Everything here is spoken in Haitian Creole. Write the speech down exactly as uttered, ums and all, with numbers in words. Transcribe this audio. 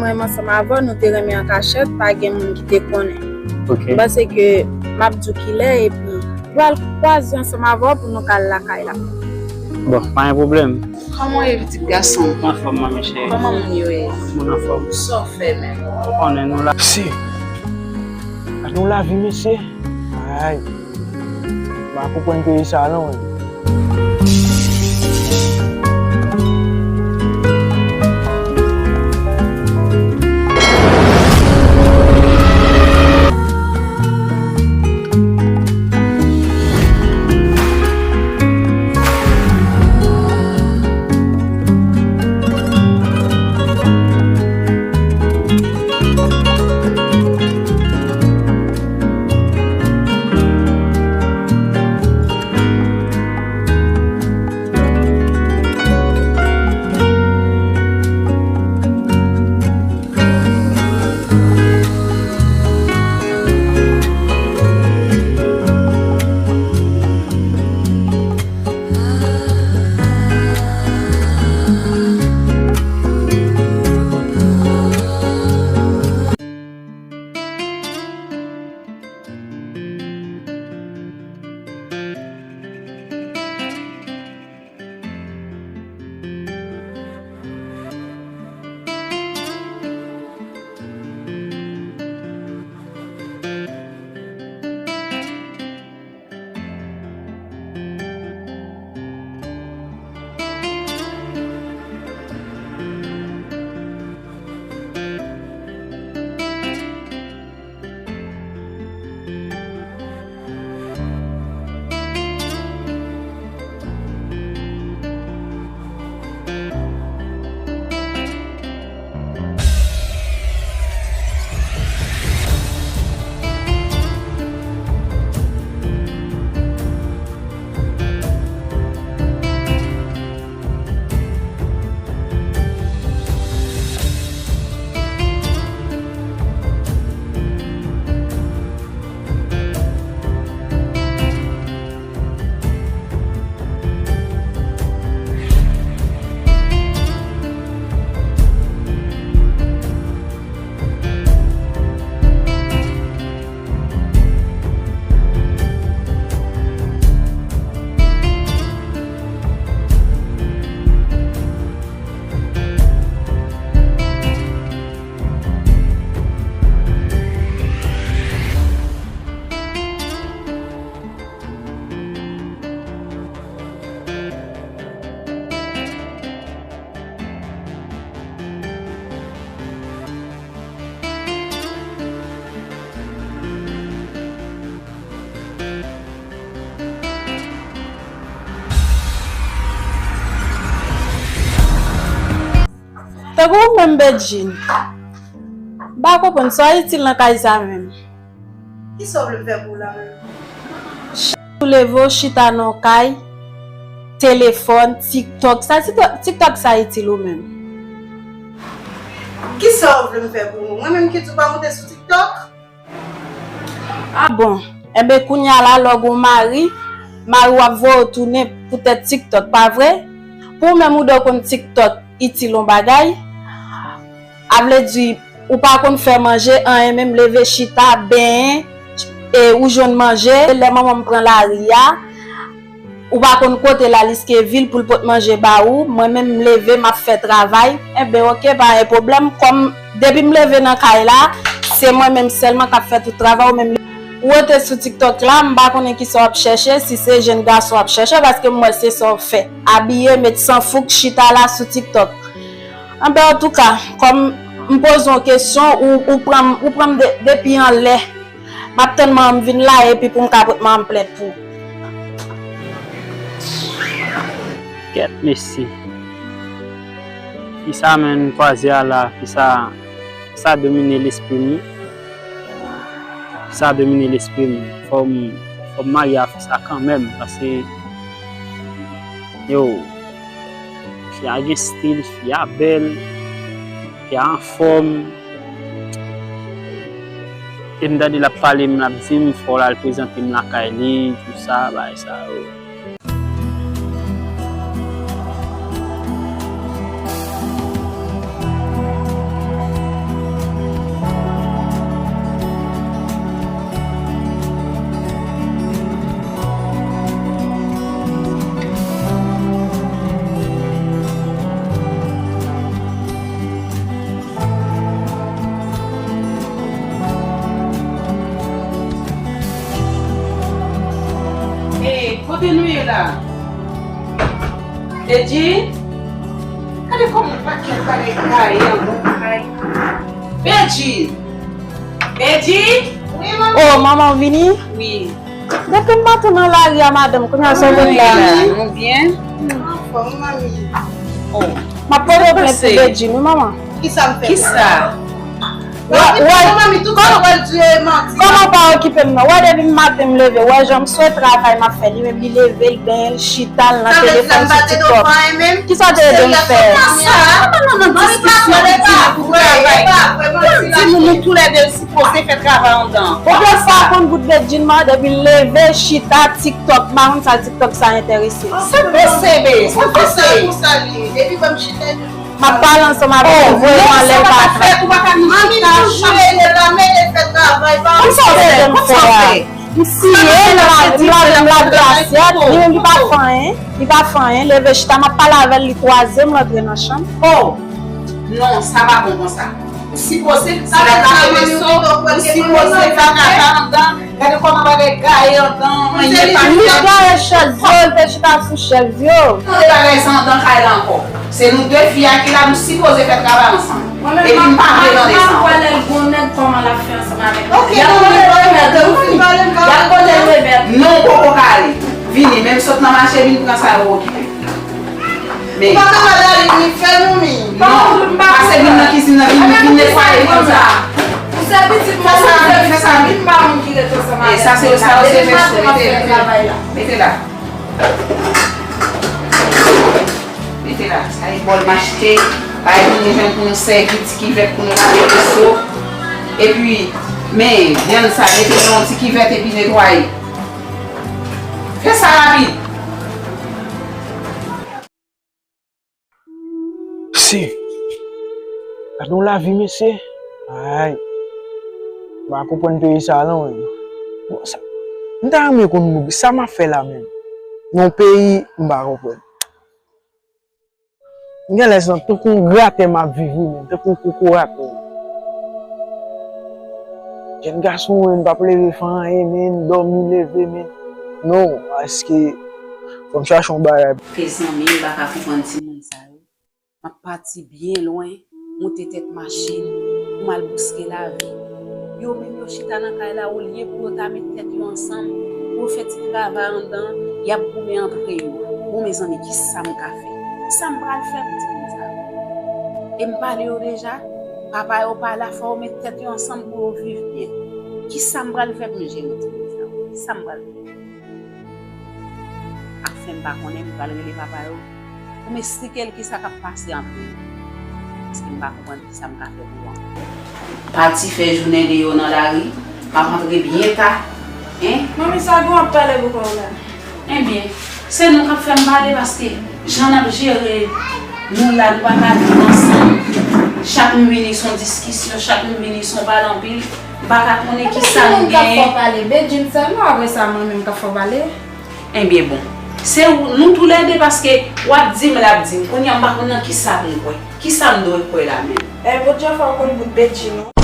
Menm ansanm avè w, nou te renmen an kachèt, pa gen moun ki te konnen. Ok. M panse ke m ap di w kilè, epi nou pral kwaze ansanm avè w pou nou ka al lakay la. Bon, pa gen pwoblèm. Kòman w ye, pitit gason m? Anfòm, manmi cheri. Kòman moun yo ye? Moun anfòm. Sa w fè menm? Ou konnen nou la. Si. Gad yon lavi, mesye. Ay. M pa konprann peyi sa non. Tankou ou menm, Bedjine. M pa konprann sa w itil nan kay sa menm. Kisa w vle m fè pou w la menm? Chak jou leve w chita nan yon kay, telefòn, TikTok. Sa TikTok, TikTok sa itil ou menm? Kisa w vle m fè pou ou? Mwen menm ki di w pa monte sou TikTok? Ah bon, enben kounye a la lè w gen yon mari, mari w ap voye w tounen poutèt TikTok, pa vre? Pou ou menm ou di w konn TikTok itil yon bagay, a vle di ou pa konn fè manje, anyen menm leve chita, benyen, e ou jwenn manje, lè manman m pran lari a, ou pa konn kote l al iske vil pou l pot manje ba ou, mwen menm m leve m ap fè travay, enben oke, pa gen pwoblèm, kòm depi m leve nan kay la, se mwen menm sèlman k ap fè tout travay, ou menm ou rete sou TikTok la, m pa konnen kisa w ap chèche, si se jèn gason w ap chèche, paske m wè se sa w fè, abiye, met san fouk, chita la sou TikTok. Enben antouka, kòm m poze w kesyon, ou, ou pran m, ou pran m de, depi anlè. M ap tann manman m vin la epi pou m ka pot manman m plent pou ou. Kèt mesye. Fi sa menm m kwaze a la, fi sa, fi sa domine lespri m wi. Fi sa domine lespri m. Fò m, fò m marye a fi sa kanmenm, paske, yo, fi a gen stil, fi a bèl, fi a anfòm. E m tande l ap pale m, l ap di m, fò l al prezante m lakay li, tou sa, bagay sa yo. Kote nou ye la? Bedjine? Gade kòman pakèt bagay gaye anba kay. Bedjine! Bedjine! Wi, manmi. Oh, manman w vini? Wi. Depi maten nan lari a, madanm, kounye a sa w vin la? Nou byen? Anfòm, manmi. Oh. M ap poze w plent pou Bedjine, wi, manman. Kisa m fè? Kisa? Wè, wè, kòman pa okipe m nan? Wè, depi maten m leve, wè jan m sot travay m ap fè, li menm li leve, l benyen, l chita, l nan telefòn sou TikTok. Kisa w te ede m fè? Sa, sa pa nan diskisyon pou travay. Pou di nou, nou toulède sipoze fè travay anndan. Ou gen sa konn bout Bedjine man, depi l leve, chita, TikTok, m pa konn sa TikTok sa enterese. Sa pase, be, sa pase. Konsa li ye. Depi wè m chita, m ap pale ansanm avè l, voye m anlè, l pa fè. Manmi, nou jwe, l la mele fè travay, pa. Kisa w te ede m fè a? M siye, m lave, m lave, m lave asyèt, li menm li pa fè anyen, li pa fè anyen, leve chita, m ap pale avè l, li kwaze m, l antre nan chanm. Oh! Non, sa pa bon konsa. Ou sipoze, se lè w ka fè reso, ou sipoze fè travay anndan. Gade kòman bagay gaye anndan, mwen pa. Li gaye chèz yo, l te chita sou chèz yo. Tande bagay sa anndan kay la ankò. Se nou de fi a ki la, nou sipoze fè travay ansanm. Epi m pa vle tande sa. Mwen menm, m ap wè lè l gon nèg kòman l ap fè ansanm avèk li. Ok, y ap konnen l revèt, wi. Y ap konnen l revèt. Non, ou poko ka ale. Vini, menm sot nan mache, vin pran sa yo okipe. Men. Ou pa ka pale avèk li, fè nou mi. Non, pase vin nan kizin nan, vin, vin netwaye konsa. Ou se pitit mwen, ou se pitit mwen, vin pa moun ki ret ansanm avèk mwen. E sa se, sa yo se vèso, mete, mete, mete la. Mete la, sa e bòl m achte, bagay pou nou jwenn pou nou sèvi, ti kivèt pou nou lave veso. Epi, men, vyann sa, mete nan yon ti kivèt epi netwaye. Fè sa rapid. Mesye, gade yon lavi, mesye. Ay, m pa konprann peyi sa a, non, menm. Bon, sa, m ta renmen konn nou, sa m ap fè la, menm. Nan yon peyi, m pa konprann. M genlè santi tankou yon gratè m ap viv, wi, menm, tankou yon kokorat, menm. Jèn gason, menm, m p ap leve fè anyen, menm, dòmi, leve, menm. Non, paske fò m chache yon bagay. Fè zanmi, m pa ka konprann timoun sa yo. M ap pati byen lwen, monte tèt machin, pou m al bouske lavi. Yo menm yo chita nan kay la, olye pou yo ta met tèt yo ansanm, pou yo fè ti travay anndan, y ap goumen antre yo. Bon, mezanmi, kisa m ka fè? Kisa m pral fè pou timoun sa yo? E m pale yo deja, papa yo pa la, fò yo met tèt yo ansanm pou yo viv byen. Kisa m pral fè pou m jere timoun sa yo? Kisa m pral fè? Ak fen m pa konnen, m pral rele papa yo pou m esplike l kisa k ap pase ant nou. Paske m pa konprann kisa m ka fè pou yo ankò. Pati fè jounen deyò nan lari, m ap antre byen ta, en. Manmi, sa gen w ap pale pou kò w la? Ebyen, se nou k ap fè m pale paske jan n ap jere nou la, nou pa ka viv ansanm. Chak m vini, se yon diskisyon, chak m vini, se yon pale anpil. M pa ka konnen kisa nou genyen. Ki moun k ap fè w pale? Bedjine sèlman, apre sa, mwen menm k ap fè w pale? Ebyen bon, se ou, nou toulède paske w ap di m, l ap di m. Kounye a m pa konn nan kisa pou m kwè. Kisa m dwe kwè la menm? E, Bondye fè w konn bout Bedjine, non?